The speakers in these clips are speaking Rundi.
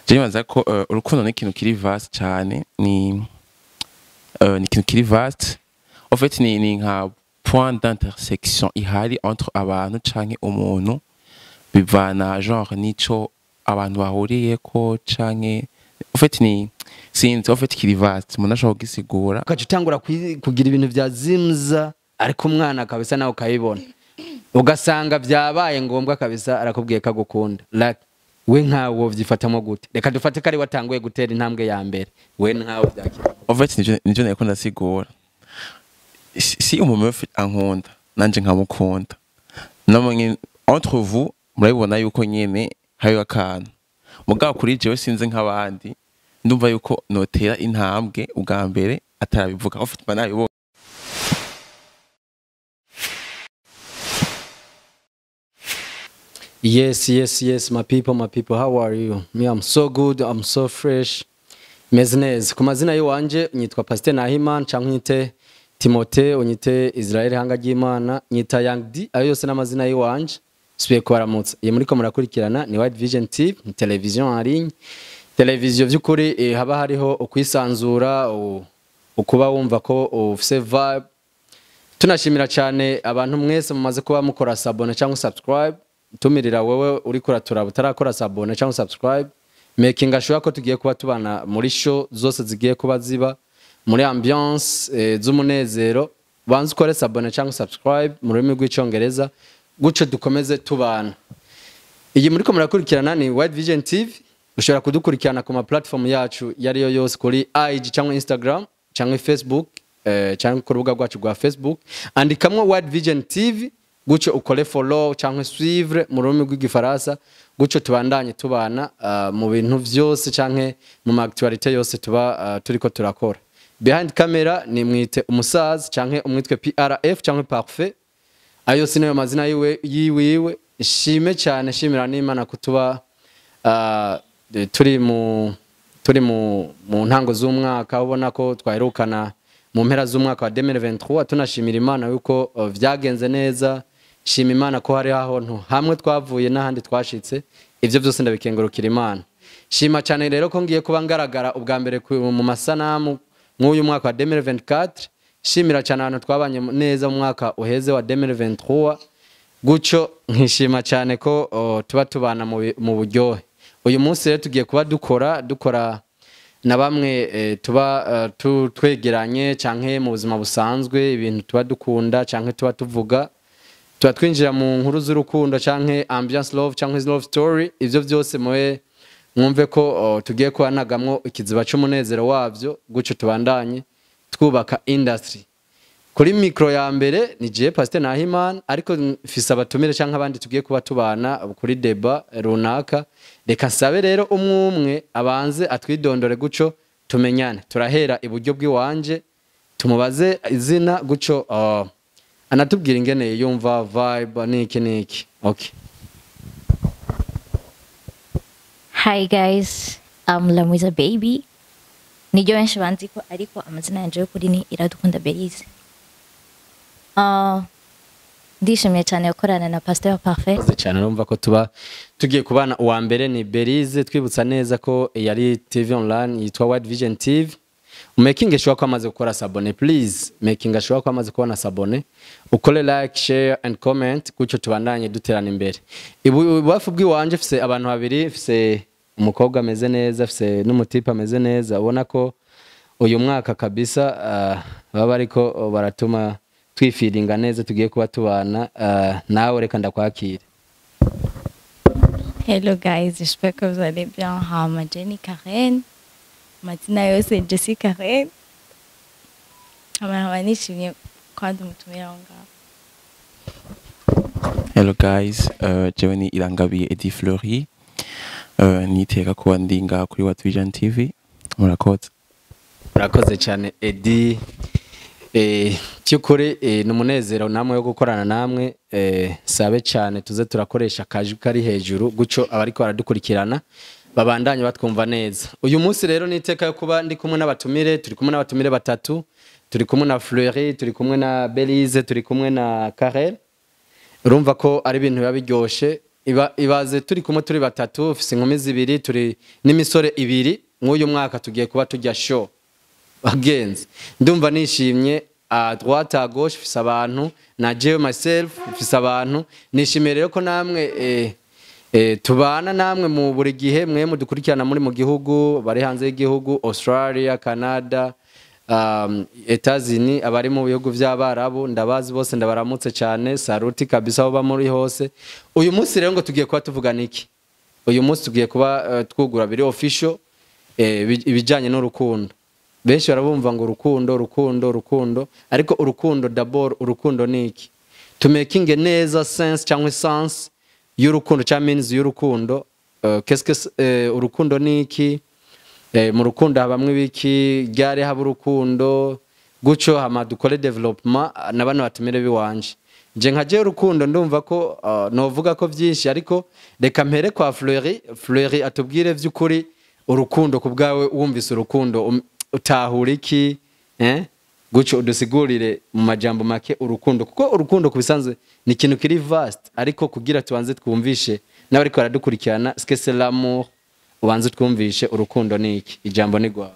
Je nibaza ko urukundo ni ikintu kiri vaste cyane, ni ikintu kiri vaste. En fait, ni nka point d'intersection ihari entre abantu canke umuntu, bivana genre nico abantu bahuriyeko canke, en fait, ni sinzi, en fait kiri vaste, umuntu ashobora kugisigura. Ugaca utangura kugira ibintu vya zimza, ariko umwana kabisa nawe ukayibona, ugasanga vyabaye ngombwa kabisa, arakubwiye ko agukunda. Like, we nkawe wovyifatamo gute? Reka dufate ko ari watanguye gutera intambwe ya mbere, we nkawe vyakira? En fait, nivyo nariko ndasigura. Si umu meuf ankunda nanje nkamukunda, namwe nyene, entre vous murabibona yuko nyene hariho akantu. Mugabo kuri jewe, sinzi nk'abandi, ndumva yuko notera intambwe ubwa mbere atarabivuga. En fait, mba nabibonye. Yes, my people, my people, how are you? Me, I'm so good, I'm so fresh. Meze neza. Ku mazina y'iwanje nyitwa Pasteur Nahimana, canke unyite Timote, unyite Israel Hanga ry'Imana, nyita Young D, ayo yose n'amazina y'iwanje. Subiye kubaramutsa. Iyi muriko murakurikirana ni White Vision TV, ni television en ligne. Television vy'ukuri haba hariho ukwisanzura, ukuba wumva ko ufise vibe. Tunashimira cyane abantu mwese mumaze kuba mukora s'abonner cyangwa subscribe. Tumirira wewe uri kuratura utarakora s'abonner cyangwa subscribe, making sure ko tugiye kuba tubana muri show zose zigiye kuba ziba muri ambiance z'umunezero. Banze ukore s'abonner cyangwa subscribe mu rurimi rw'Icyongereza, gutyo dukomeze tubana. Iyi muriko murakurikirana ni White Vision TV. Ushobora kudukurikirana ku ma platform yacu yariyo yose, kuri IG cyangwa Instagram cyangwa Facebook, cyangwa ku rubuga rwacu rwa Facebook. Andikamwo White Vision TV, gutyo ukore follow cyangwa suivre mu rurimi rw'Igifaransa, gutyo tubandanye tubana mu bintu vyose canke mu ma actualité yose tuba turiko turakora. Behind camera ni mwite umusaza canke umwitwe PRF canke Parfait, ayo sinayo mazina yiwe yiwiwe. Shime cyane, shimira n'Imana kutuba turi mu ntango z'umwaka, ubona ko twaherukana mu mpera z'umwaka wa 2023. Tunashimira Imana yuko vyagenze neza. Shima Imana ko hari ahantu hamwe twavuye n'ahandi twashitse. Ivyo byose ndabikengurukira Imana. Shima cyane rero ko ngiye kuba ngaragara ubwa mbere mu masanamu nk'uyu mwaka wa 2024. Shimira cyane ahantu twabanye neza mu mwaka uheze wa 2023, gutyo nkishima cyane ko tuba tubana mu buryohe. Uyu munsi rero tugiye kuba dukora na bamwe tuba twegeranye canke mu buzima busanzwe, ibintu tuba dukunda canke tuba tuvuga, tuba twinjira mu nkuru z'urukundo canke ambiance love canke love story. Ivyo byose muwe mwumve ko tugiye kubanagamwo ikiziba c'umunezero wavyo, gutyo tubandanye twubaka industry. Kuri micro ya mbere ni je Pasteur Nahimana, ariko mfise abatumire canke abandi tugiye kuba tubana kuri débat runaka. Reka nsabe rero umwe umwe abanze atwidondore, gutyo tumenyane. Turahera iburyo bw'iwanje, tumubaze izina, gutyo anatubwira ingene yumva vibe niki niki. Okay. Hi guys, I'm Lamwiza Baby. Niryo benshi banzi ko, ariko amazina yanje y'ukuri ni Iradukunda Belize. Ndishimiye cyane gukorana na Pasteur Parfait. Murakoze cyane. Urumva ko tuba tugiye kubana. Uwa mbere ni Belize. Twibutsa neza ko yari TV online yitwa White Vision TV. Making sure ko amaze gukora s'abonner, please. Making sure ko amaze kubona s'abonner, ukore like, share and comment, gutyo tubandanye duterana imbere. Ibubafu bw'iwanje mfise abantu babiri: mfise umukobwa ameze neza, mfise n'umutipe ameze neza. Ubona ko uyu mwaka kabisa baba ariko baratuma twifiringa neza. Tugiye kuba tubana nawe, reka ndakwakire. Hello guys, j'espère que vous allez bien. Hama Jenny Karen. Amazina yose Jessie Karen. Hama nkaba nishimye kandi umutumira aho ngaho. Hello guys, jewe ni Irangabiye Eddie Fleury. Niteka kuba ndi ngaha kuri What Vision TV. Murakoze. Murakoze cyane, Edi. Cyukuri ni umunezero namwe wo gukorana namwe. Sabe cyane tuze turakoresha akajwi kari hejuru, gutyo abariko baradukurikirana babandanye batwumva neza. Uyu munsi rero ni iteka yo kuba ndi kumwe n'abatumire. Turi kumwe n'abatumire batatu: turi kumwe na Fleury, turi kumwe na Belize, turi kumwe na Karel. Urumva ko ari ibintu biba biryoshe. Ibaze turi kumwe turi batatu, ufise inkumi zibiri, turi n'imisore ibiri. Mw'uyu mwaka tugiye kuba tujya show, bagenzi. Ndumva nishimye. À droite, à gauche mfise abantu, na jewe myself mfise abantu. Nishimiye rero ko namwe tubana namwe mu buri gihe, mwe mudukurikirana muri mu gihugu, bari hanze y'igihugu, Australia, Canada, Etats-Unis, abari mu bihugu by'Abarabu, ndabazi bose, ndabaramutse cyane. Saruti kabisa aho muri hose. Uyu munsi rero ngo tugiye kuba tuvugana iki? Uyu munsi tugiye kuba twugura biri official ibijyanye n'urukundo. Benshi barabumva ngo urukundo, urukundo, urukundo, ariko urukundo d'abord, urukundo ni iki? Tumekinge neza sense cyangwa essence y'urukundo cyangwa means y'urukundo. Qu'est-ce que urukundo ni iki? Mu rukundo habamwe ibiki? Ryari haba urukundo? Gutyo hama dukore développement na bano batumire biwanje. Nje nka jewe urukundo ndumva ko novuga ko byinshi, ariko reka mpere kwa Fleury. Fleury atubwire vy'ukuri urukundo ku bwawe, wumvise urukundo utahura iki? Gutyo udusigurire mu majambo make urukundo, kuko urukundo ku bisanzwe ni ikintu kiri vaste, ariko kugira tubanze twumvishe n'abariko baradukurikirana ce que c'est l'amour, ubanze twumvishe urukundo ni iki. Ijambo ni gwawe.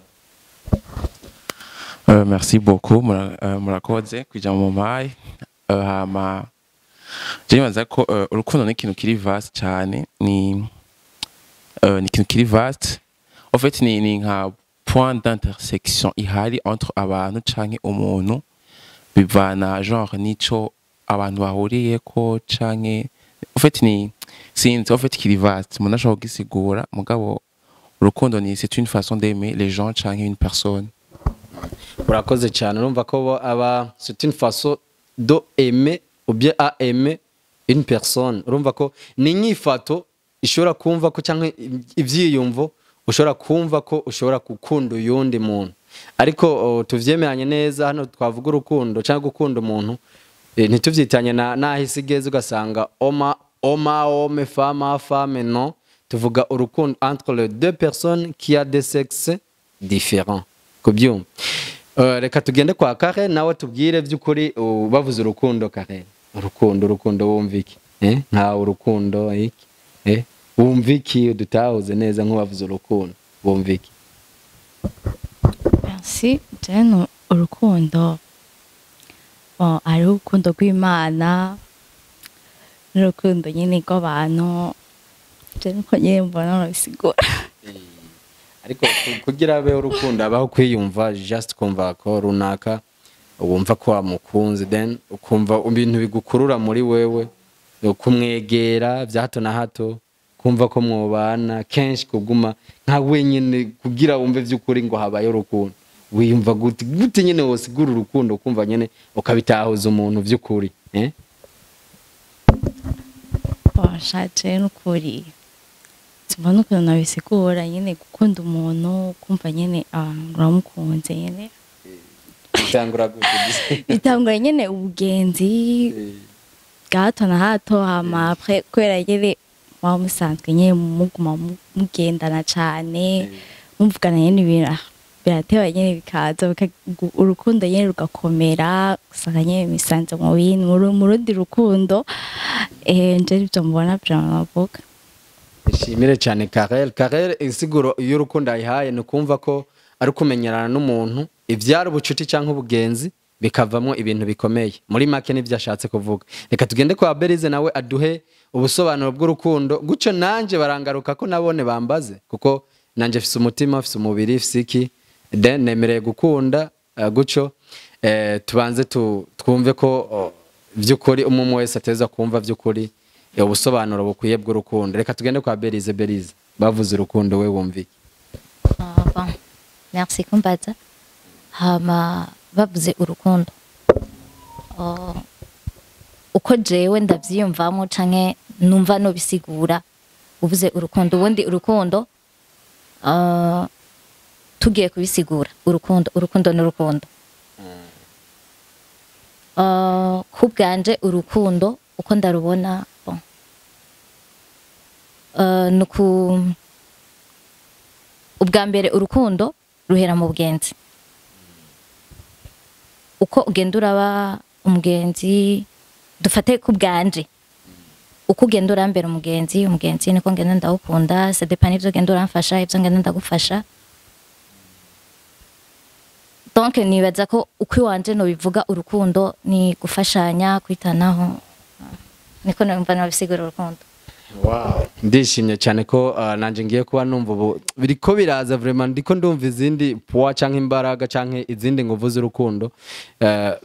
Merci beaucoup, murakoze kwijambo mumpaye. Hama je nibaza ko urukundo ni ikintu kiri vaste cyane, ni ikintu kiri vaste. En fait ni nka point d'intersection ihari entre abantu canke umuntu, bivana genre nico abantu bahuriyeko canke, en fait ni, sinzi, en fait kiri vaste, umuntu ashobora kugisigura. Mugabo urukundo ni, c'est une façon d'aimer les gens canke une personne. Urakoze cyane. Urumva ko bo aba, c'est une façon de aimer ou bien à aimer une personne. Urumva ko ni inyifato ishobora kumva ko cyangwa ivyiyumvo ushobora kumva ko ushobora gukunda uyundi muntu. Ariko tuvyemeranye neza, hano twavuga urukundo cyangwa gukunda umuntu, ntituvyitanye na naho isi igeze ugasanga homme homme, homme, femme femme. Non, tuvuga urukundo entre les deux personnes qui a des sexes différents, kubyumva. Reka tugende kwa Kare, nawe tubwire by'ukuri, bavuze urukundo. Kare, urukundo, urukundo wumva iki? Nkawe urukundo iki? Wumva iki? Dutahuze neza, nk'ubavuze urukundo wumva iki? Merci. Jene urukundo, bon, ari urukundo rw'Imana n'urukundo nyine rw'abantu. Je niko nyine mbona nabisigura. Ariko kugira abe urukundo abaho kwiyumva, just kumva ko runaka wumva ko wamukunze, then ukumva ibintu bigukurura muri wewe kumwegera bya hato na hato, kumva ko mwobana kenshi, kuguma nka wenyine, kugira wumve by'ukuri ngo habaye urukundo. Wiyumva gute gute nyine wosigura urukundo, ukumva nyine ukabitahuza umuntu by'ukuri? Bon, shaje n'ukuri simbona ukuntu nabisigura nyine. Gukunda umuntu, kumva nyine uramukunze nyine. Bitangura gute? Bitangura nyine ubugenzi bwa hato na hato, hama après kubera nyine muba musanzwe nyine muguma mugendana cane, muvugana nyine ibintu, birateba nyine bikaza urukundo nyine rugakomera, usanga nyine misanze mu bindi, mu rundi rukundo. Nje nivyo mbona vraiment navuga. Ishimire cyane Karel. Karel insiguro y'urukundo ayihaye ni ukumva ko ari ukumenyerana n'umuntu, ibyara ubucuti cyangwa ubugenzi bikavamo ibintu bikomeye. Muri make nibyo ashatse kuvuga. Reka tugende kwa Berize, nawe aduhe ubusobanuro bw'urukundo. Gutyo nanje barangaruka ko nabone bambaze, kuko nanje mfise umutima, mfise umubiri, mfise iki, then nemereye gukunda. Gutyo tubanze twumve ko by'ukuri umwe wese ateza kumva by'ukuri ubusobanuro bukwiye bw'urukundo. Reka tugende kwa Berize. Berize, bavuze urukundo, we wumva iki? Ah, bon. Merci kumbaza. Hama bavuze urukundo, uko jewe ndavyiyumvamo canke numva nobisigura, uvuze urukundo, ubundi urukundo, tugiye kubisigura, urukundo, urukundo n'urukundo, ku bwanje urukundo uko ndarubona, bon, nuku ubwa mbere urukundo ruhera mu bugenzi. Uko ugenda uraba umugenzi, dufate ku bwanje. Uko ugenda urambera umugenzi, umugenzi niko ngenda ndawukunda. Ça dépend n'ivyo ugenda uramfasha, ivyo ngenda ndagufasha. Donc nibaza ko uko iwanje nobivuga, urukundo ni gufashanya, kwitanaho. Niko numva nobisigura urukundo. Wow. Ndishimye cyane ko nanje ngiye kuba numva ubu biriko biraza. Vraiment ndiko ndumva izindi poids canke imbaraga canke izindi nguvu z'urukundo.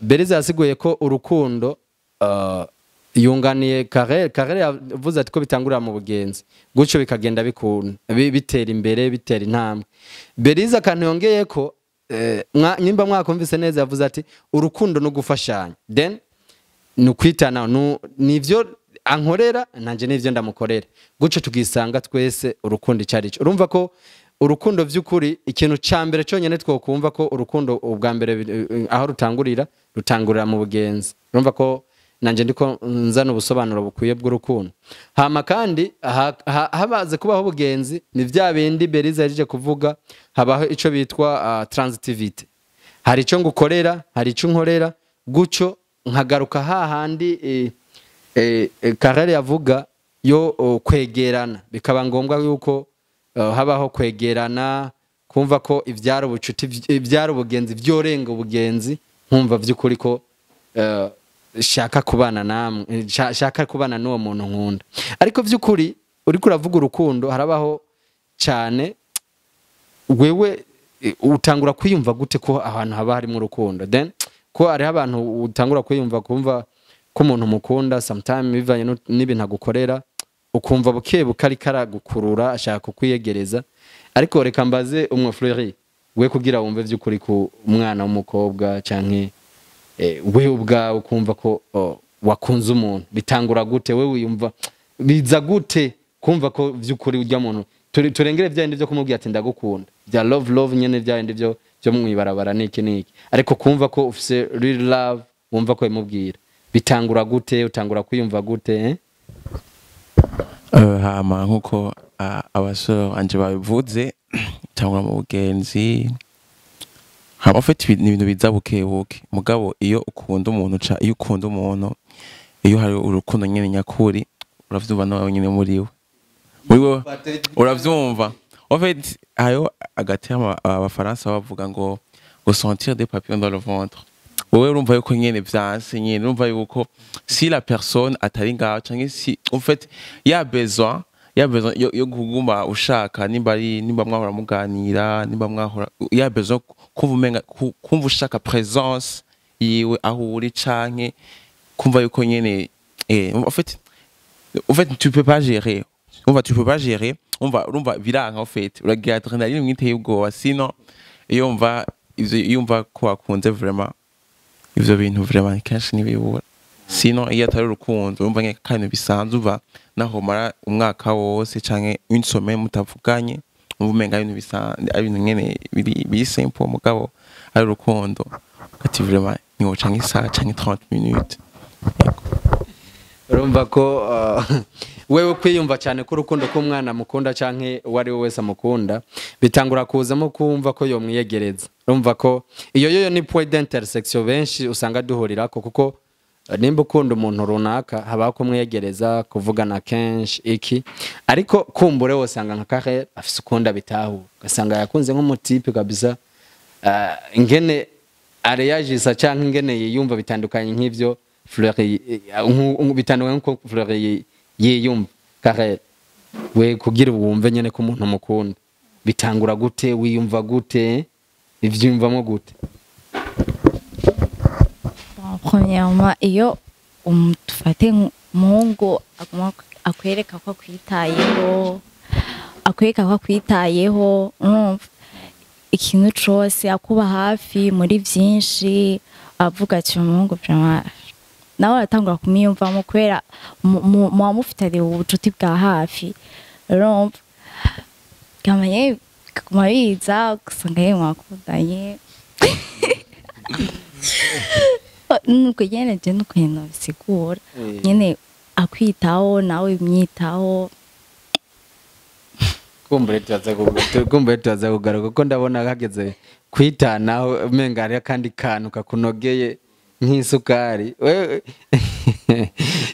Beriza yasiguye ko urukundo, yunganiye Karel. Karel yavuze ati ko bitangurira mu bugenzi, gutyo bikagenda bikunda, bitera imbere, bitera intambwe. Beriza akantu yongeye ko, nyimba mwakumvise neza, yavuze ati urukundo no gufashanya, then ni ukwitana, nivyo ankorera nanje nivyo ndamukorera, gutyo tugisanga twese urukundo icyo ari cyo. Urumva ko urukundo vy'ukuri, ikintu ca mbere cyonyine twokumva ko urukundo ubwa mbere aho rutangurira, rutangurira mu bugenzi. Urumva ko nanje ndiko nzana ubusobanuro bukwiye bw'urukundo. Hama kandi habaze kubaho ubugenzi, ni vya bindi Beriza yaje kuvuga, habaho ico bitwa transitivité. Hari ico ngukorera, hari ico nkorera, gutyo nkagaruka hahandi Karere yavuga yo, kwegerana. Bikaba ngombwa yuko habaho kwegerana, kumva ko ivyara ubucuti, ivyara ubugenzi vyorenga ubugenzi, nkumva vy'ukuri ko shaka kubana namwe, shaka kubana n'uwo muntu nkunda. Ariko vy'ukuri uriko uravuga urukundo, harabaho cyane. Wewe utangura kwiyumva gute ko ahantu haba harimo urukundo? Then ko hariho abantu utangura kwiyumva, kumva ko umuntu mukunda sometime bivanye n'ibintu agukorera, ukumva buke buke ariko aragukurura, ashaka kukwiyegereza. Ariko reka mbaze umwe, Fleury, we kugira wumve vy'ukuri ku umwana w'umukobwa canke we ubwawe ukumva ko, oh, wakunze umuntu, bitangura gute? We wiyumva biza gute kumva ko vy'ukuri urya muntu, turengere vya bindi vyo kumubwira ati ndagukunda, bya love love nyene, vya bindi byo mwibarabara niki niki, ariko kumva ko ufise real love, wumva ko bimubwira, bitangura gute? Utangura kwiyumva gute, eh? Hama nkuko abasore banje babivuze, tangura mu bugenzi. Hama en fait ni ibintu biza buke buke. Mugabo iyo ukunda umuntu, iyo ukunda umuntu, iyo hari urukundo nyene nyakuri, uravyumva nawe nyene muri wewe uravyumva. En fait hariho agaterme abafaransa bavuga ngo sentir des papillons dans le ventre. Wowe urumva yuko nyene vyanse nyene, urumva yuko si la personne atari ngaho, canke si en fait y a besoin yo kuguma ushaka, nimba ari nimba mwahora muganira, nimba mwahora, y a besoin kumva umenga kumva ushaka présence yiwe aho uri, canke kumva yuko nyene, en fait tu peux pas gérer, umva, tu peux pas gérer, umva, urumva biranka. En fait uragira adrénaline mwiteye ubwoba. Sinon iyo umva ivyo, iyo umva ko wakunze vraiment, ivyo bintu vraiment kenshi ntibibura. Sinon iyo atari urukundo, urumva nk'akantu bisanzwe, uva naho mara umwaka wose canke une semaine mutavuganye, umva umenga ari ibintu bisanzwe, ari ibintu nyene biri simple. Mugabo ari urukundo, ati vraiment ntiwoca nk'isaha canke 30 minutes. Yego. Urumva ko wewe kwiyumva cyane ko urukundo k'umwana mukunda canke uwo ari we wese amukunda, bitangura kuzamo kumva ko yomwiyegereza. Urumva ko iyo yoyo ni point d'intersection benshi usanga duhurirako, kuko nimba ukunda umuntu runaka, habaho kumwiyegereza, kuvugana kenshi iki. Ariko kumbure wosanga nka Kare afise ukunda bitahura, ugasanga yakunze nk'umutipe kabisa, ingene areyagisa canke ingene yiyumva bitandukanye nk'ivyo Fleury, bitandukanye nkuko Fleury yiyumva. Kare, we kugira wumve nyene ko umuntu mukunda, bitangura gute? Wiyumva gute? Ivyiyumvamo gute? Bon, premièrement, iyo dufate umuhungu aguma akwereka ko akwitayeho, urumva ikintu cose akuba hafi muri vyinshi, avuga ati umuhungu vraiment, nawe aratangura kumwiyumvamo kubera muba mufitaniye ubucuti bwa hafi. Urumva kamanye bikaguma biza, ugasanga yewe mwakundanye. Nuko nyene je nuko nyene nobisigura. Nyene akwitaho, nawe umwitaho. Kumbure turaza kugaruka, kuko ndabona hageze kwitanaho umenga hariho akandi kantu kakunogeye. Nk'isukari. Wewe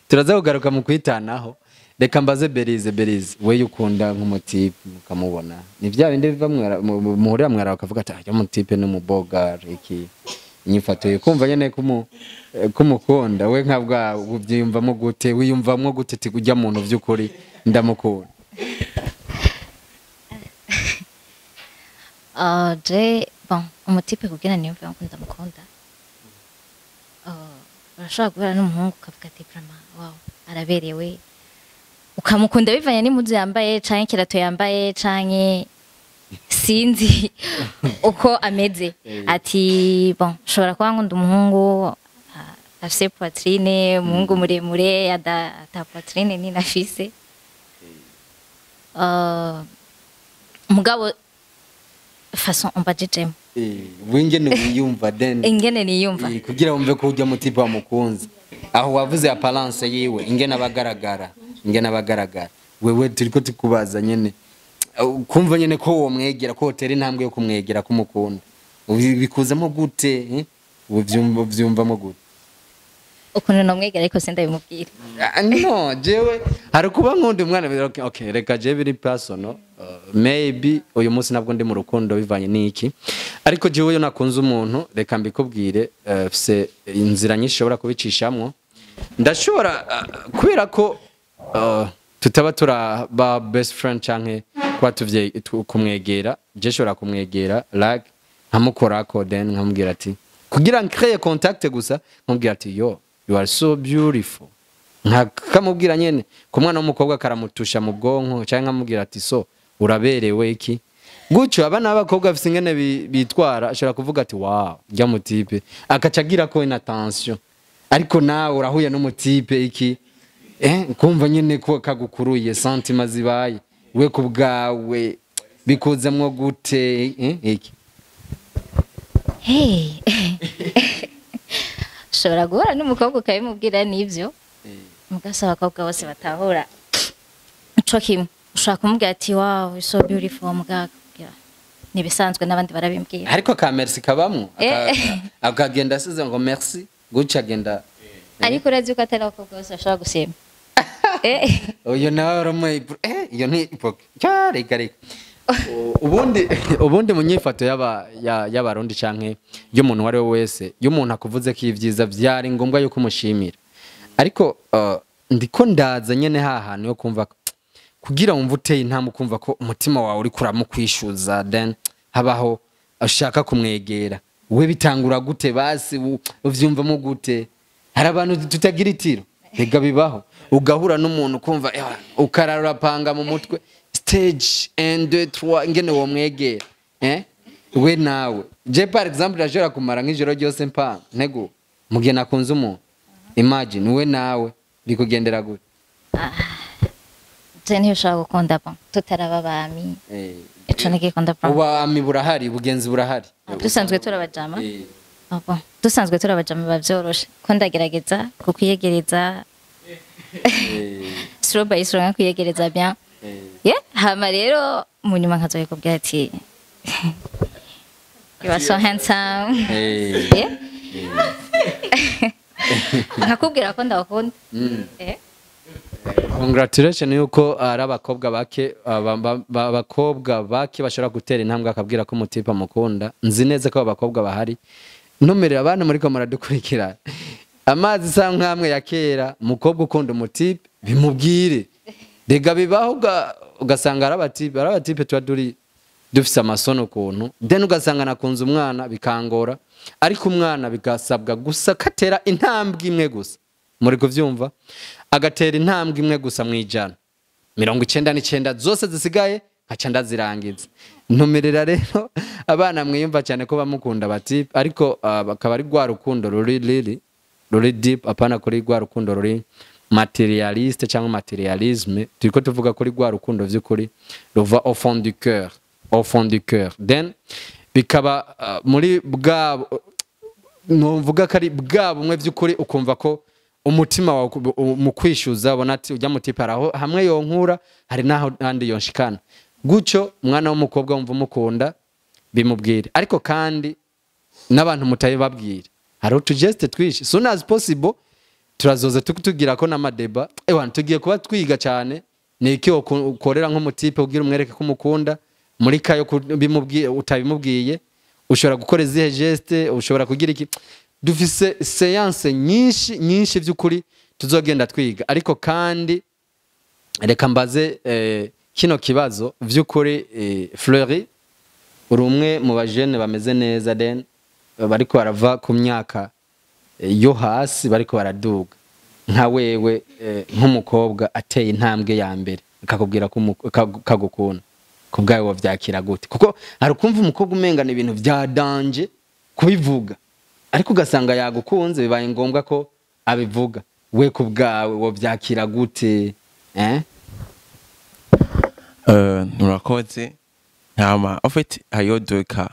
turaza kugaruka mu kwitanaho. Reka mbaze Berize. Berize, we ukunda nk'umutipe mukamubona, ni bya bindi biva muhurira mwara bakavuga ati ajya umutipe n'umubogar, iki inyifato ye, kumva nyene kumukunda we nka bwa ubyiyumvamo gute? Wiyumvamo gute ti ujya muntu vy'ukuri ndamukunda? Je, bon, umutipe kugira niyumve ko ndamukunda, urashobora guhura n'umuhungu ukavuga ati vraiment, wow, araberewe, ukamukunda bivanye n'impuzu yambaye canke ikirato yambaye canke sinzi uko ameze. Ati bon, ushobora kuba nkunda umuhungu afise poitrine, umuhungu muremure, ata poitrine nini afise. Mugabo façon umbajijemo, wingene wiyumva then, ingene niyumva. Kugira wumve ko ujya mutipe wamukunze, aho wavuze apparence yiwe, ingene abagaragara, wewe turiko tukubaza nyene kumva nyene ko womwegera, ko wotera intambwe yo kumwegera, kumukunda. Bikuzamo gute, eh? Uvyumvamo gute? Ukuntu nomwegera, ariko sindabimubwira. Ah, no, jewe hari kuba nkunda umwana, okay, reka jewe biri personal. Maybe uyu munsi nabwo ndi mu rukundo bivanye n'iki, ariko jewe iyo nakunze umuntu, reka mbikubwire, fise inzira nyinshi ushobora kubicishamwo. Ndashobora, kubera ko tutaba turaba best friend canke kuba tuvye kumwegera, je shobora kumwegera like nkamukorako, then nkamubwira ati, kugira ncreye contact gusa, nkamubwira ati: "Yo, you are so beautiful." Nkakamubwira nyene ku mwana w'umukobwa karamutusha mu bwonko, cyangwa nkamubwira ati: "So uraberewe," iki gutyo. Abana b'abakobwa bafise ingene bitwara, ashobora kuvuga ati: "Wow, rya mutipe," akaca agira ko attention. Ariko nawe urahuye n'umutipe iki, kumva nyene ko kagukuruye, sentiments zibaye, we ku bwawe bikuzamwo gute, iki? Hey, ushobora guhura n'umukobwa ukabimubwira, n'ibyo mugasaba abakobwa bose batahura ico kimwe. Ushobora kumubwira ati: "Wow, you're so beautiful," mugabo akakubwira nibisanzwe, n'abandi barabimbwira. Ariko ka merci kabamwo. Akagenda asize ngo merci gutya, agenda. Ariko urazi ko atari abakobwa bose bashobora gusimba. Uyu nawe uramuha iyo ni cya, reka reka. Ubundi mu nyifato y'abarundi canke y'umuntu uwo ari we wese, iyo umuntu akuvuze ko ibyiza, vyari ngombwa yuko umushimira. Ariko ndiko ndaza nyene ha hantu yo kumva kugira wumve uteye intambwe, ukumva ko umutima wawe uriko uramukwishuza, then habaho ushaka kumwegera. We bitangura gute basi? Uvyumvamo gute? Hari abantu tutagira itiro, rega bibaho ugahura n'umuntu ukumva ukarara urapanga mu mutwe stage 1 2 3 ingene womwegera. We nawe, je par exemple ndashobora kumara nk'ijoro ryose mpanga ntego mu gihe nakunze umuntu. Imagine, we nawe bikugendera gute? Je ntibishobora gukunda, bon, tutaraba abami. Ico ntigikunda bon. Ubami burahari, ubugenzi burahari. Dusanzwe turabajama. Ah, bon, dusanzwe turabajama, biba vyoroshe ko ndagerageza kukwiyegereza slow by slow, nkakwiyegereza bien. Yeah, hama rero mu nyuma nkazobikubwira ati: "You are so handsome." Yeah, nkakubwira ko ndabakunda. Congratulation yuko ari abakobwa bake, abakobwa bake bashobora gutera intambwe akabwira ko umutipe amukunda. Nzi neza ko abo bakobwa bahari. Ntumerera abantu muriko muradukurikira amazi isa nk'amwe ya kera. Umukobwa ukunda umutipe bimubwire. Rega bibaho ugasanga ari abatipe tuba duri dufise amasono ukuntu, then ugasanga nakunze umwana bikangora, ariko umwana bigasabwa gusa katera intambwe imwe gusa. Muri kuvyumva? Agatera intambwe imwe gusa mu 99% zose zisigaye nkaca ndazirangiza. Ntumirira rero abana mwiyumva cyane ko bamukunda bati, ariko bakaba ari rwa rukundo ruri riri ruri deep, apana kuri rwa rukundo ruri matérialiste cyangwa matérialisme. Turiko tuvuga kuri rwa rukundo vy'ukuri ruva au fond du cœur, au fond du cœur, then bikaba muri bwa numvuga ko ari bwa bumwe by'ukuri, ukumva ko umutima wawe mu kwishyuza ubona ati ujya mutipe araho hamwe yonkura, hari n'aho handi yonshikana gutyo. Umwana w'umukobwa wumva umukunda bimubwire, ariko kandi n'abantu mutabibabwira. Hari utugeste twinshi. Soon as possible turazoza tugira ko n'amadeba. Ewana, tugiye kuba twiga cyane ni iki ukorera nk'umutipe kugira umwereke ko umukunda muri kayo bimubwiye utabimubwiye, ushobora gukora izihe geste, ushobora kugira iki. Dufise séance nyinshi nyinshi by'ukuri tuzogenda twiga. Ariko kandi reka mbaze kino kibazo vy'ukuri. Fleury, uri umwe mu bajene bameze neza, then bariko barava ku myaka yo hasi, bariko baraduga. Nka wewe, nk'umukobwa ateye intambwe ya mbere akakubwira ko kagukunda, ku bwawe wovyakira gute? Kuko hari ukumva umukobwa umengana ibintu vya danger kubivuga, ariko ugasanga yagukunze, bibaye ngombwa ko abivuga. We ku bwawe wovyakira gute, eh? Murakoze. Hama en fait hariyo deux cas.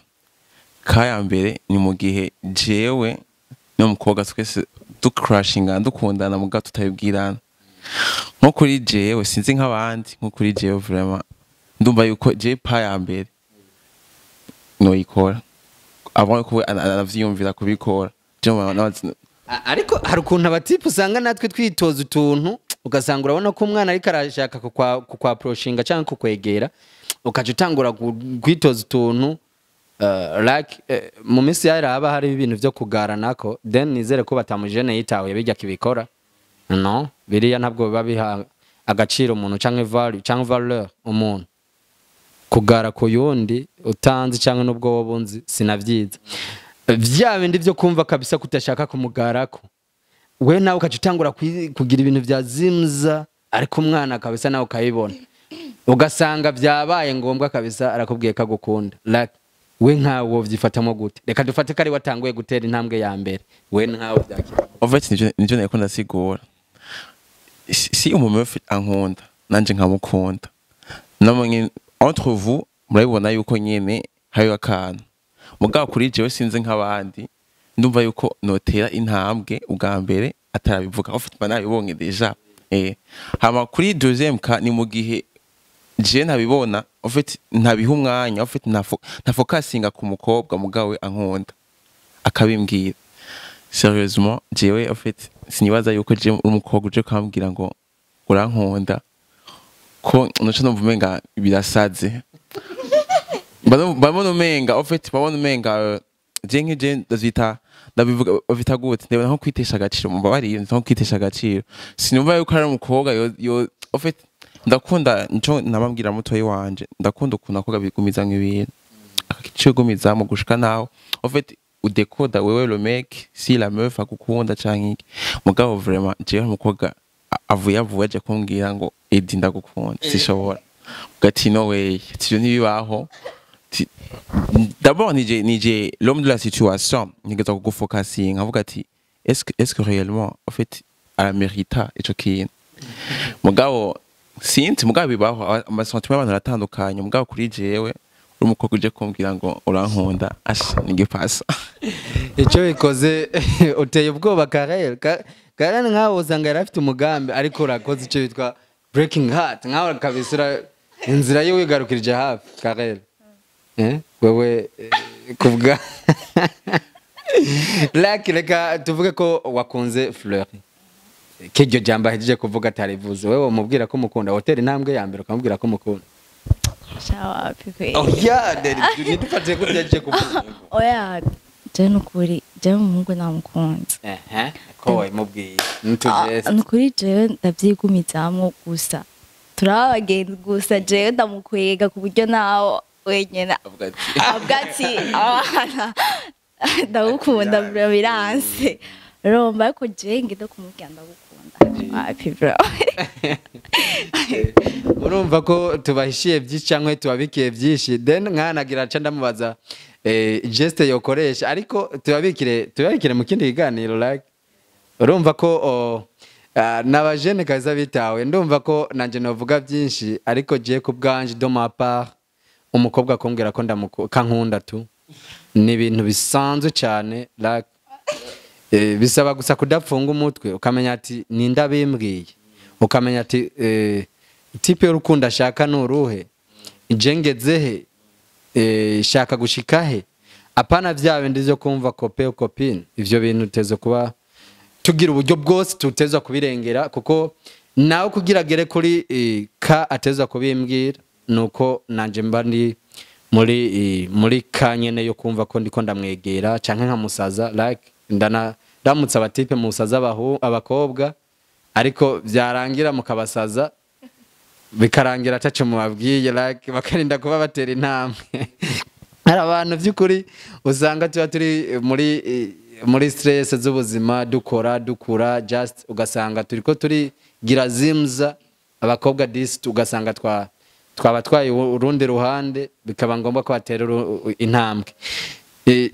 Cas ya mbere ni mu gihe jewe n'umukobwa twese ducrashinga, dukundana, muga tutabibwirana. Nko kuri jewe, sinzi nk'abandi, nko kuri jewe vraiment ndumva yuko je pas ya mbere noyikora avant ko anavyiyumvira kubikora. Je Ariko hari ukuntu abatipe usanga natwe twitoza utuntu, ugasanga urabona ko umwana ariko arashaka kukwaproshinga cyangwa kukwegera, ukaca utangura kwitoza utuntu, like mu minsi yari haba hari ibintu byo kugaranako. Then nizere ko batamujene yitahuye bijya kibikora. No biriya ntabwo biba biha agaciro umuntu canke value canke valeur umuntu kugara ku yundi utanzi cyangwa n'ubwo wowe unzi. Sinavyiza vya bindi vyo kumva kabisa kutashaka kumugarako, we nawe ukaca utangura kugira ibintu vya zimza, ariko umwana kabisa nawe ukayibona, ugasanga vyabaye ngombwa kabisa arakubwiye ko agukunda. Like we nkawe wovyifatamo gute? Reka dufate ko ari watanguye gutera intambwe ya mbere, we nkawe vyakira? En fait nivyo nariko ndasigura. Si umumeuf ankunda nanje nkamukunda, namwe nyene, entre vous murabibona yuko nyene hariho akantu. Mugabo kuri jewe, sinzi nk'abandi, ndumva yuko notera intambwe ubwa mbere atarabivuga. En fait mba nabibonye déjà. Hama kuri deuxième cas ni mu gihe je ntabibona, en fait ntabiha umwanya, en fait ntafokasinga ku mukobwa, mugabo we ankunda akabimbwira. Sérieusement, jewe en fait sinibaza yuko je umukobwa uje kambwira ngo urankunda, ko noca numva umenga birasaze. Mbabona umenga, en fait mbabona umenga je nk'ije ndavyita, ndabivuga, bavita gute, ndabona nko kwitesha agaciro. Mubabariye, nko kwitesha agaciro. Sinumva yuko ari umukobwa yo en fait ndakunda nico nababwira mutoyi wanje, ndakunda ukuntu akobwa bigumiza nk'ibintu, akakicigumizamo gushika naho en fait udekoda wewe le mec si la meuf agukunda canke iki. Mugabo vraiment jewe umukobwa avuye aje kumbwira ngo "Edi, ndagukunda", sishobora. Gati no way, tivyo ntibibaho. D'abord nije l'homme de la situation, nigeza kugufokasinga nkavuga ati est-ce que réellement en fait aramerita ico kintu? Mugabo sinzi, mugabo bibaho, amasentiments y'abantu aratandukanye. Mugabo kuri jewe, uri umukobwa uje kumbwira ngo urankunda, asha nigipasa. Icyo bikoze uteye ubwoba Karel. Karel nkawe usanga yari afite umugambi, ariko urakoze icyo bitwa breaking heart. Nkawe kabisa inzira ye wigarukirije hafi. Karel, wewe kubwa like reka tuvuge ko wakunze Fleury, kiryo jambo ahejeje kuvuga atarivuze, wewe umubwira ko mukunda, hoteli intambwe ya mbere ukamubwira ko mukunda? Shawapi kweli. Oya, ntidufate ko byaje kuvuga. Oya, je nukuri jewe umuhungu namukunze. Ehe, ko wabimubwiye ntitugeste? Nukuri jewe ndavyigumizamwo gusa, turaba abagenzi gusa. Jewe ndamukwega ku buryo nawe wenyene avuga ati avuga ati "Abana ndagukunda bro, biranse." Urumva, ariko jewe ngende kumubwira ndagukunda, wapi bro. Urumva ko tubahishiye byinshi cyangwa tubabikiye byinshi. Then nkanagira nca ndamubaza geste yokoresha, ariko tubabikire mu kindi kiganiro. Like urumva ko n'abajene kaza bitawe. Ndumva ko nanje novuga byinshi, ariko giye ku bwanje, de ma part, umukobwa kumbwira ko kankunda tu ni ibintu bisanzwe cyane. Like bisaba gusa kudapfunga umutwe, ukamenya ati ninde abimbwiye, ukamenya ati type y'urukundo ashaka ni uruhe, je ngeze he, shaka gushika he. Apana vya bindi vyo kumva copain, copine. Ivyo bintu tutezo kuba tugira uburyo bwose tutezwa kubirengera, kuko nawe kugira agere kuri ka atezwa kubimbwira nuko nanje mba ndi muri ka nyene yo kumva ko ndiko ndamwegera canke nkamusaza, like ndana ndamutse abatipe musaza abakobwa, ariko vyarangira mukabasaza bikarangira ataco mubabwiye, like bakarinda kuba batera intambwe. Hari abantu by'ukuri usanga tuba turi muri stress z'ubuzima, dukora dukura, just ugasanga turiko turigira zimza abakobwa disi, ugasanga twaba twaye urundi ruhande, bikaba ngombwa ko batera intambwe.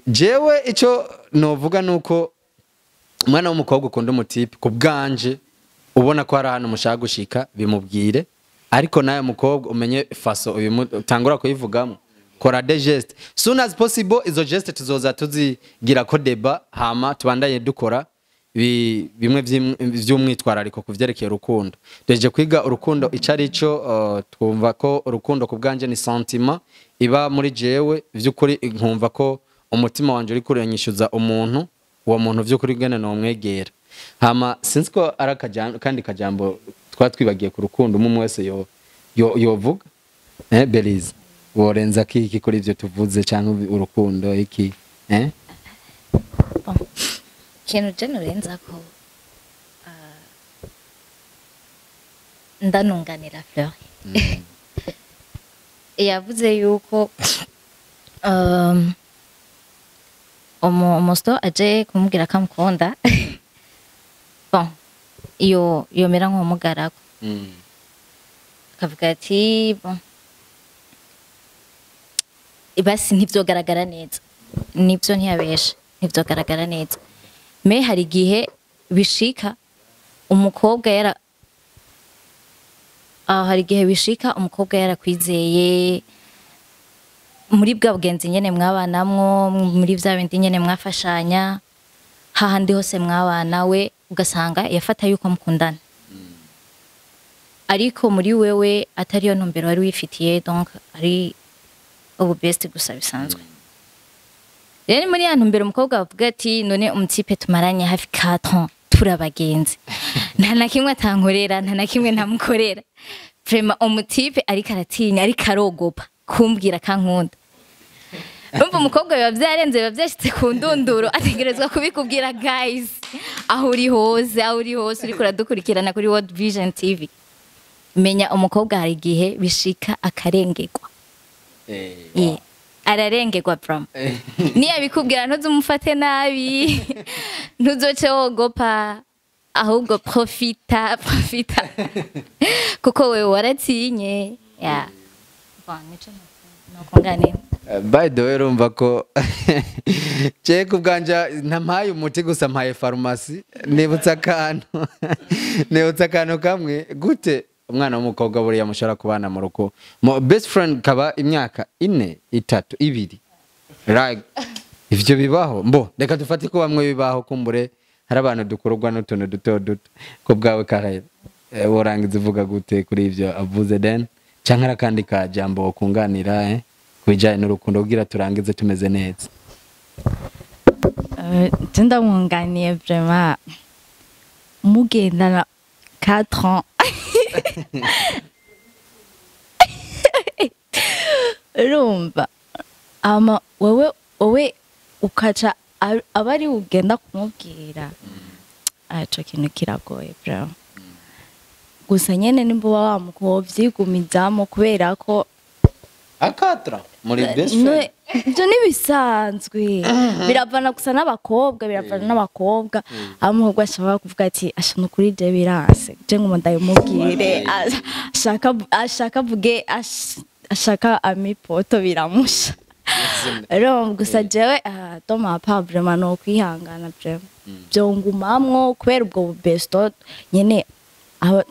Jewe ico novuga nuko umwana w'umukobwa ukunda umutipe, ku bwanje ubona ko hari ahantu mushaka gushika, bimubwire. Ariko nawe mukobwa umenye façon uyu utangura kuyivugamo, kora des gestes soon as possible. Izo geste tuzoza tuzigira ko débat, hama tubandanye dukora bimwe vy'umwitwarariko ku vyerekeye urukundo. Deje kwiga urukundo ico ari cyo, twumva ko urukundo ku bwanje ni sentiment iba muri jewe vy'ukuri, nkumva ko umutima wanje uri kuranyishyuza umuntu, uwo muntu vy'ukuri ngene nomwegera. Hama sinzi ko ari akajambo kandi kajambo twa twibagiye ku rukundo umwe wese yo yovuga. Belize, worenza kiki kuri ivyo tuvuze cyangwa urukundo iki? Bon, ikintu je norenza ko ndanunganira Fleur yavuze yuko umusto aje kumubwira ko amukunda, bon, iyo yomera nk'umugarako akavuga ati bon, basi ntivyogaragara neza. Nibyo, ntiyabesha, ntivyogaragara neza. Mais hari igihe bishika umukobwa yara hari igihe bishika umukobwa yarakwizeye muri bwa bugenzi nyene mwabanamwo, muri vya bindi nyene mwafashanya, hahandi hose mwabana, we ugasanga yafata yuko mukundana, ariko muri wewe atariyo ntumbero wari wifitiye, donc ari ubu best gusa bisanzwe. Rero muri ya ntumbero umukobwa avuga ati none umutipe tumaranye hafi 4 ans, turabagenzi, nta na kimwe atankorera, nta na kimwe ntamukorera, vraiment umutipe ariko aratinya, ariko arogopa kumbwira kankunda. Urumva umukobwa biba byarenze, biba byashitse ku ndunduro, ategerezwa kubikubwira. Guys, aho uri hose, aho uri hose uriko uradukurikirana kuri World Vision TV, menya umukobwa hari igihe bishika akarengerwa. Ararengerwa from niyabikubwira, ntuzumufate nabi, ntuzoce wogopa, ahubwo profita, profita, kuko wewe waratinye ya. Bon, nico nokunganira. By the way, urumva ko je ku bwanje ntampaye umuti gusa, mpaye farumasi. Nibutse akantu kamwe gute umwana w'umukobwa buriya mushobora kubana mu rugo mu best friend kaba imyaka 4, 3, 2, right? Ivyo bibaho. Mbo reka dufate ko bamwe bibaho, kumbure hari abantu dukorwa n'utuntu duto duto. Ko bwawe Karel, worangiza uvuga gute kuri ivyo avuze, then canke hari akandi kajambo wokunganira ku bijanye n'urukundo kugira turangize tumeze neza? Je ndamwunganiye, vraiment mugendana 4 ans, urumva ama wewe ukaca aba ari ugenda kumubwira. Ico kintu kiragoye vraiment. Gusa nyene nimba uba wamukovyigumizamo kubera ko akatra muri best friend. Ibyo ntibisanzwe, biravana gusa n'abakobwa, biravana n'abakobwa. Aho umuhungu ashobora kuvuga ati asha nukuri je biranse, je ngo ndabimubwire, ashaka avuge, ashaka amipoto biramusha. Rero gusa jewe de ma part, vraiment no kwihangana, vraiment byongumamwo kubera ubwo besto nyene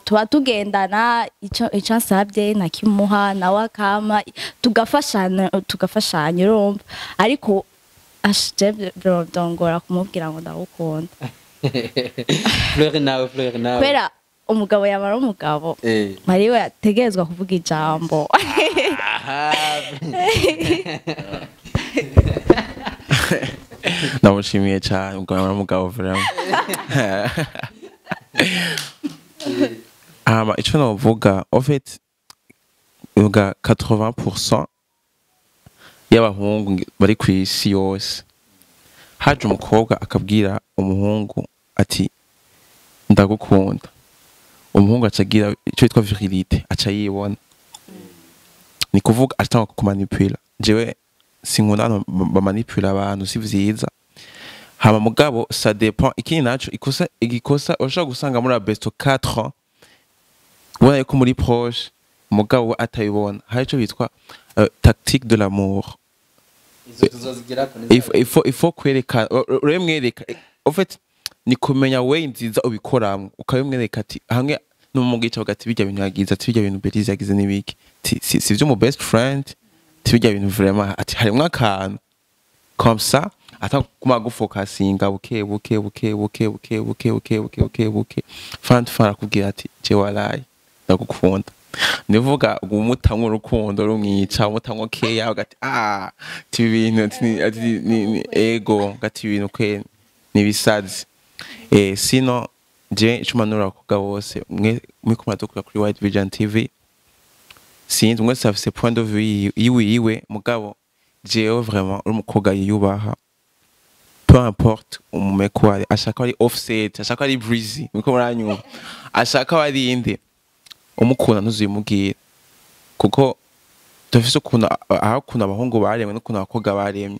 tuba tugendana, ico ansabye nakimuha, nawe akama, tugafashana, tugafashanya, urumva. Ariko je byongora kumubwira ngo ndagukunda. Fleur nawe, Fleur nawe. Kubera umugabo yamara umugabo mariwe ategerezwa kuvuga ijambo. Aha. Ndamushimiye cyane ubwo mugabo vraiment. Hama ico novuga, en fait, uvuga 80% y'abahungu bari ku isi yose, haje umukobwa akabwira umuhungu ati ndagukunda, umuhungu aca agira icyo yitwa virilité, aca yibona, ni kuvuga atanga kumanipula. Jewe sinkunda abantu bamanipula abantu, si vyiza. Hama mugabo ça dépend. Ikindi naco, ikosa, igikosa urashobora gusanga muri besto 4 ans ubona yuko muri proche, mugabo we atabibona. Hari ico bitwa tactique de l'amour. Izo tuzozigirako. Il faut kwereka, uremwereka, en fait ni kumenya we nziza ubikoramwo, ukabimwereka ati hamwe n'umugica ugati bijya bintu yagize, ati bijya bintu Belize yagize n'ibiki, ati si vyo mu best friend, ati bijya bintu vraiment, ati harimwo akantu comme ça, atakuma gufokasinga buke buke buke buke buke buke buke buke buke buke, fant fant akubwira ati je walayi ndagukunda. Nivuga umutamwo urukundo rumwica, umutamwo keya ugati ah ti ibintu ati ni ego gati ibintu kwe nibisazi. Sino je ico manura abakobwa bose mwe muriko muradukura kuri White Vision TV, sinzi umwe afise point de vue yiwe yiwe, mugabo jewe vraiment uri umukobwa yiyubaha, peu importe umumeko ari, ashaka ari Offset, ashaka ari Breezy, muriko muranyumva, ashaka ari inde, umukunda ntuzimubwira, kuko dufise ukuntu aho ukuntu abahungu baremwe n'ukuntu abakobwa baremye.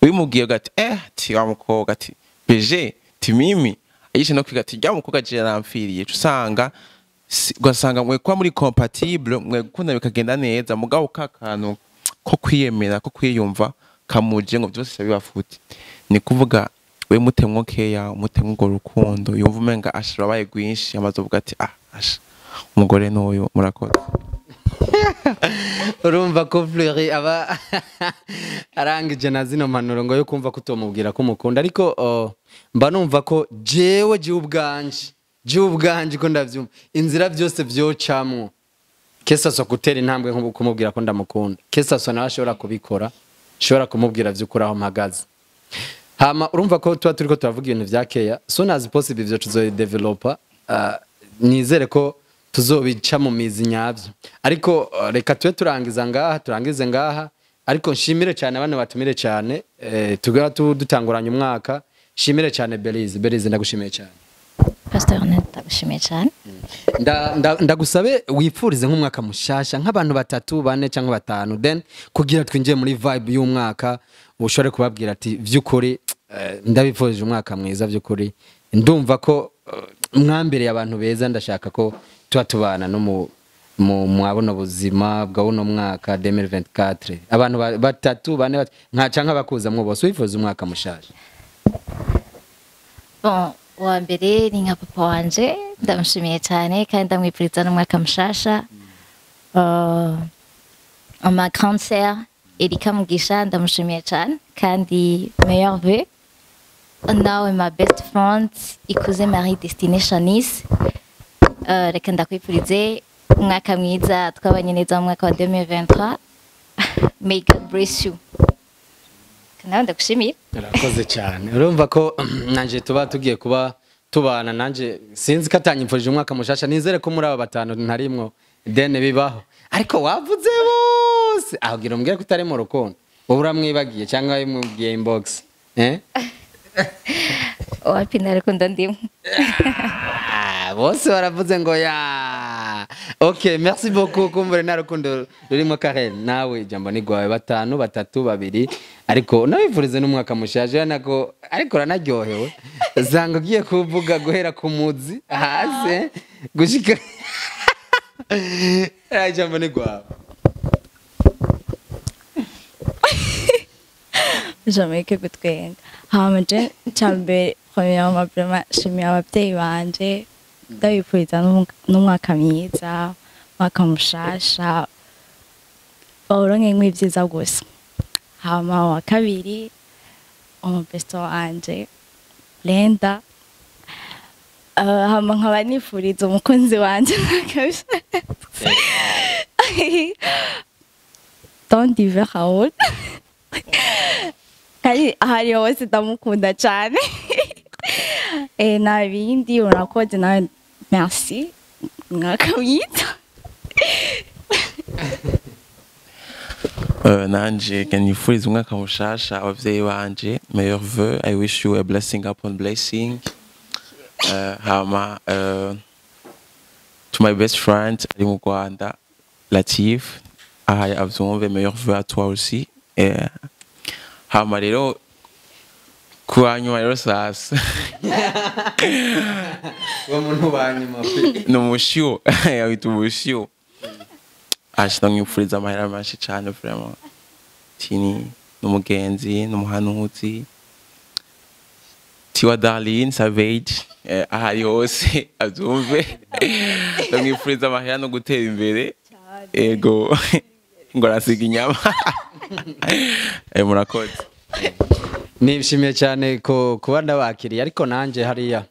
Ubimubwiye ugati ti wa mukobwa ati beje ti mimi ayishe no kwiga ati rya mukobwa je yaramfiriye, usanga ugasanga mwe kuba muri compatible, mwe gukunda bikagenda neza, mugabo ka kantu ko kwiyemera, ko kwiyumva kamuje ngo byose bibafute. Ni kuvuga we mutemwo keya, umutemwo urwo rukundo, yumva umenga ashira abaye rwinshi, amaze uvuga ati ah asha umugore n'uyu. Murakoze. Urumva ko Fleury aba arangije na zino mpanuro ngo yo kumva ko utomubwira ko umukunda, ariko mba numva ko jewe ubwanje ko ndavyumva inzira byose vyocamwo kesaso gutera intambwe nko kumubwira ko ndamukunda, kesaso nawe ashobora kubikora, ashobora kumubwira vy'ukuri aho mpagaze. Hama urumva ko tuba turiko turavuga ibintu vya keya, soon as possible ivyo tuzodevelopa, nizere ko tuzobica mu mizi nyavyo. Ariko reka tube turangiza ngaha, turangize ngaha, ariko nshimire cyane abana batumire cyane, tugera dutanguranye umwaka. Nshimire cyane Belize. Belize, ndagushimiye cyane. Pastor, ndagushimiye cyane. Ndagusabe wipfurize nk'umwaka mushasha nk'abantu batatu, bane cyangwa batanu, then kugira twinjiye muri vibe y'umwaka, ushobore kubabwira ati vy'ukuri ndabipfurije umwaka mwiza, vy'ukuri ndumva ko mwambereye abantu beza, ndashaka ko tuba tubana no mu mu mwabuno buzima bwa buno mwaka 2024. Abantu batatu, bane, nka canke abakuzamwo bose wifuza umwaka mushasha. Bon, uwa mbere ni nka papa wanje, ndamushimiye cyane kandi ndamwifuriza n'umwaka mushasha. Ma grande sœur Erika Mugisha, ndamushimiye cyane kandi meilleurs vœux. Nawe ma best friend Ikuze Marie Destinée Shanice, reka ndakwifurize umwaka mwiza, twabanye neza mu mwaka wa 2023, may God bless you. Nawe ndagushimiye. Urakoze cyane. Urumva ko nanje tuba tugiye kuba tubana, nanje sinzi ko atanyimfurije umwaka mushasha, nizere ko muri aba batanu ntarimwo dene bibaho, ariko wavuze bose aho gira umbwire ko utari mu rukundo, wowe uramwibagiye cyangwa wimubwiye inbox? Wapi, ntarukundo ndimo. Ah, bose baravuze ngo ya ok, merci beaucoup. Kumbure nta rukundo rurimo. Karen, nawe ijambo ni gwawe, batanu, batatu, babiri, ariko unabifurize n'umwaka mushaje nako, ariko uranaryohewe zanga ugiye kuvuga guhera ku muzi hasi gushika. Ijambo ni gwawe. Jamaica gutwenga. Hama je cambere, premièrement, vraiment nshimiye abavyeyi banje, ndabifuriza n'umwaka mwiza, umwaka mushasha bawuronkemwo ivyiza gusa. Hama wa kabiri, umubesto wanje Lenda. Hama nkaba nifuriza umukunzi wanje umwaka mushasha Don Diver Raoul. Kandi ahari hose ndamukunda cyane. Nta bindi, urakoze nawe, merci, mwaka mwiza. Nanje nifuriza umwaka mushasha abavyeyi banje, meilleurs vœux, I wish you a blessing upon blessing. Hama to my best friend ari mu Rwanda, Latif, ahaye avyumve, meilleurs vœux à toi aussi. Hama rero kuwa nyuma rero sasa Uwo muntu wa nyuma pe. Ni umushiwo, yawita umushiwo. Asha, ndamwifuriza amahera menshi cane vraiment. Tini n'umugenzi n'umuhanuzi Tiwa Darlene Savage, ahari hose abyumve, ndamwifuriza amahera no gutera imbere. Ego, ngo arasiga inyama. Murakoze. Nishimiye cyane ko kuba ndabakiriye, ariko nanjye hariya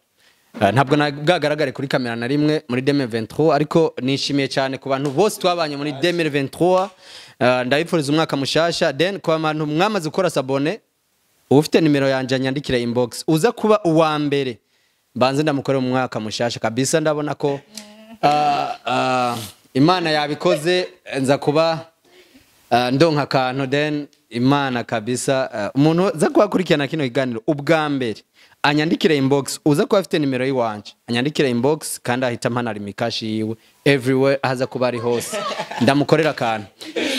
ntabwo bwagaragare kuri kamera na rimwe muri 2023, ariko nishimiye cyane ku bantu bose twabanye muri 2023. Ndabifuriza umwaka mushasha. Then ku bantu mwamaze gukora s'abonner, ufite nimero yanjye anyandikire inbox, uza kuba uwa mbere mbanze ndamukore mu mwaka mushasha kabisa. Ndabona ko Imana yabikoze, nza kuba ndonka akantu. Then Imana kabisa, umuntu uza kuba akurikirana kino kiganiro ubwa mbere anyandikire inbox, uza kuba afite nimero yiwanje anyandikire inbox, kandi ahita ampa Lumicash yiwe everywhere ahaza kuba ari hose, ndamukorera akantu.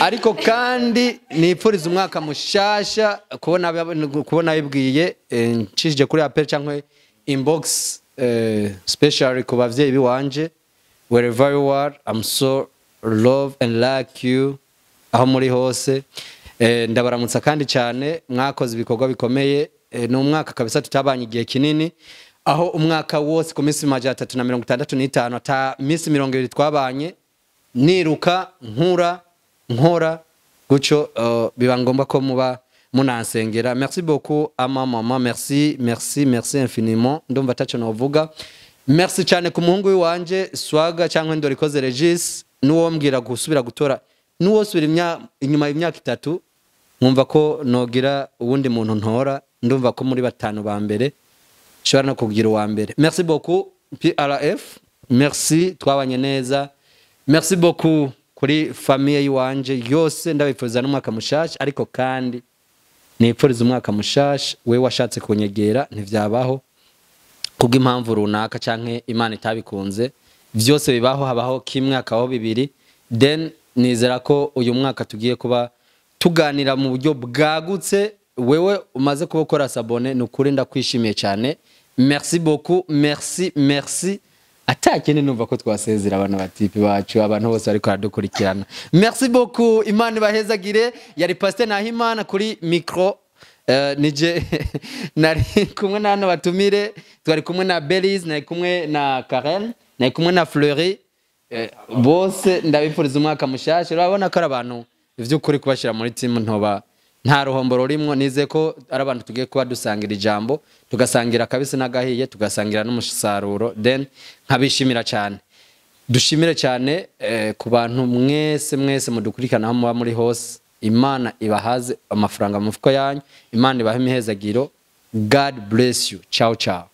Ariko kandi nipfuriza umwaka mushasha kubona bibwiye ncishije kuri appel cyangwa inbox, specially ku bavyeyi biwanje, wherever you are, I'm so love and like you aho muri hose. Ndabaramutsa kandi cyane, mwakoze ibikorwa bikomeye. Ni umwaka kabisa tutabanye igihe kinini, aho umwaka wose ku minsi 365 ata minsi 20 twabanye, niruka, nkura, nkora gutyo, biba ngombwa ko muba munansengera. Merci beaucoup ama mama, merci, merci, merci infiniment. Ndumva ataco novuga. Merci cyane ku muhungu w'iwanje Swaga cyangwa Ndorikoze Regis, n'uwo mbwira gusubira gutora, n'uwo subira inyuma y'imyaka 3 nkumva ko nogira uwundi muntu ntora, ndumva ko muri batanu ba mbere nshobora no kugira uwa mbere. Merci beaucoup PRF, merci, twabanye neza. Merci beaucoup kuri famille yiwanje yose, ndabifuriza n'umwaka mushasha. Ariko kandi nipfuriza umwaka mushasha we washatse kunyegera ntivyabaho kubw'impamvu runaka canke Imana itabikunze. Vyose bibaho, habaho kimwe hakabaho bibiri. Then nizera ko uyu mwaka tugiye kuba tuganira mu buryo bwagutse. Wewe umaze kuba ukora s'abonner, ni ukuri ndakwishimiye cyane. Merci beaucoup, merci, merci. Atakindi, numva ko twasezera abantu batipi bacu, abantu bose bariko baradukurikirana. Merci beaucoup, Imana ibahezagire. Yari Pasteur Nahimana kuri micro. Nije nari kumwe na hano batumire, twari kumwe na Belize, nari kumwe na Karen, nari kumwe na Fleury. Bose ndabifuriza umwaka mushasha. Urabona ko ari abantu ivy'ukuri kubashyira muri team ntoba nta ruhombo rurimwo. Nize ko ari abantu tugiye kuba dusangira ijambo, tugasangira akabisi n'agahiye, tugasangira n'umusaruro. Then nkabishimira cyane. Dushimire cyane ku bantu mwese mwese mudukurikirana aho muba muri hose. Imana ibahaze amafaranga mu mufuko yanyu, Imana ibahe imihezagiro. God bless you, ciao ciao.